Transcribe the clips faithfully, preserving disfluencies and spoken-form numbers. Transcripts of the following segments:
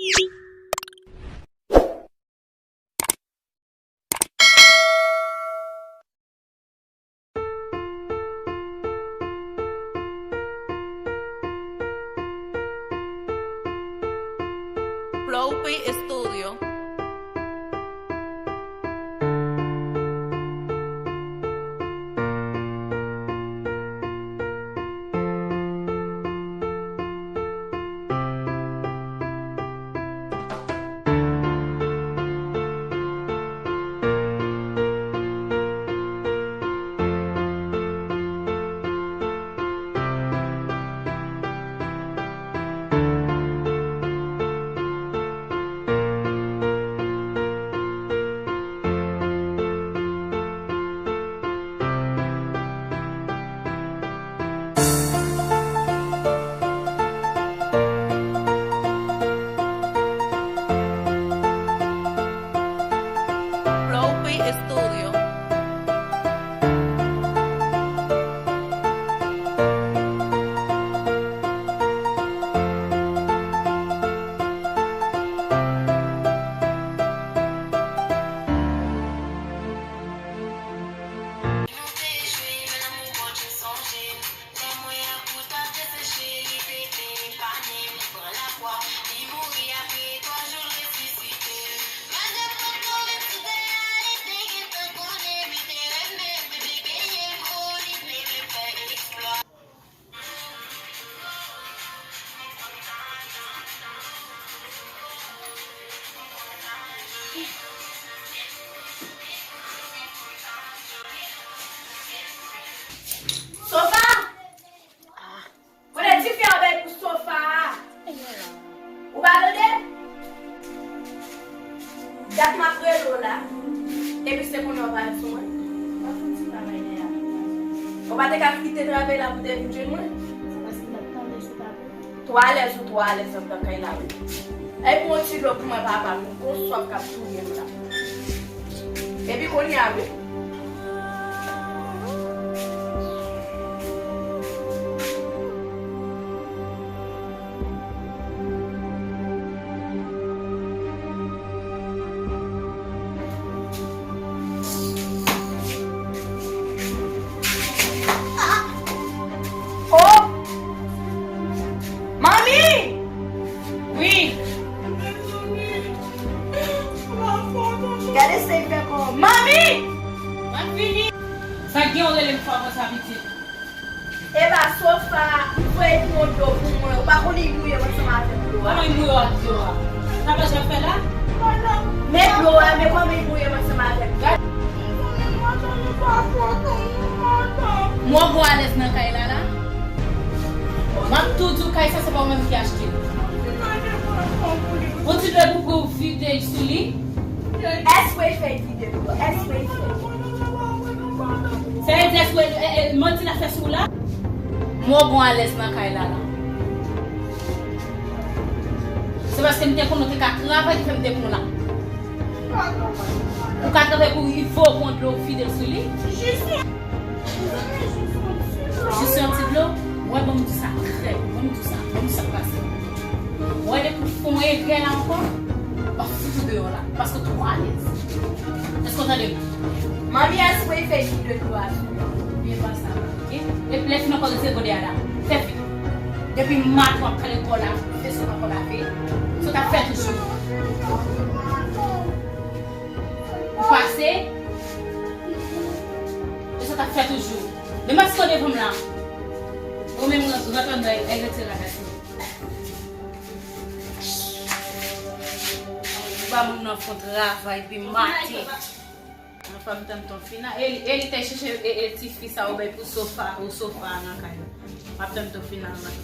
Flow P Studio. Flow P Studio. Sofa! Kote tifi a bay pou sofa a? Ou pa tande? Dat m ap rele w la. Epi se kounye a w pa reponn mwen. Ou pa te ka kite travay la pou te vin jwenn mwen? Twò alèz ou twò alèz anndan kay la wi. Epi yon ti dlo pou mwen papa, m gon swaf k ap touye m la. Epi kounye a wi. Oh! Manmi! Wi. Gade sa l fè kò. Manmi! Mwen vini. Sa gen w rele m fò konsa pitit? Epa sofa, m voye pou yon dlo pou mwen. Ou pa konnen li mouye m ansanm avèk dlo a. Kòman li mouye w ak dlo a? Sa pa jan fè la? Men dlo a, men kòman li mouye m ansanm avèk dlo a. Mwen gon alèz nan kay la la. M ap tou di w kay sa se pa ou menm ki achte l. Ou ti dwe pou pou vide l sou li. Èske w fè vide dlo? Èske w fè? Se èske w, e, e, manti l ap fè sou w la? Mwen gon alèz nan kay la la. Se paske m te konnen w te ka travay ki fè m te pran w la. Ou ka travay pou rive w pran dlo vide l sou li. Jis yon ti dlo. Wè, ban m di sa trè, ban m di sa, ban m di sa k pase. Wè, depi w fè yon erè la ankò, m ap fout ou deyò la, paske w twò alèz. Èske w tande m? Manmi, èske w fè vide dlo a sou mwen? Byen pa sa, oke? Epi lè fin ankò, se gode a la. Fè vit. Depi maten w ap kale kò la, fè sa w pa konn lave, sa w t ap fè toujou. Ou pase, e sa w t ap fè toujou. Demen si w devan m la. Ou menm ran-, rantre anndan e, e retire rakas ou. Ou ba moun nan fon travay depi maten. Anfen, m tann ton fina. E li, e li te chèche, e, e ti fi sa ou bay pou sofa, ou sofa a nan kay la. M ap tann ton fina anvan.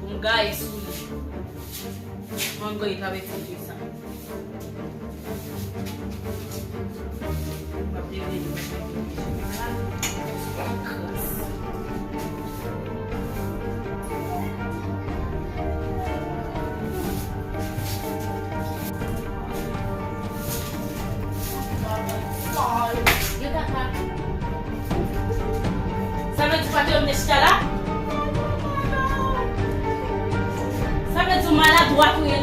Pou m gaye sou li. Mwen gaye travay ti fi sa. M ap leve li, m ap leve li. Kras. Sa vle di w pa te wè m te chita la? Sa vle di w maladwat ou ye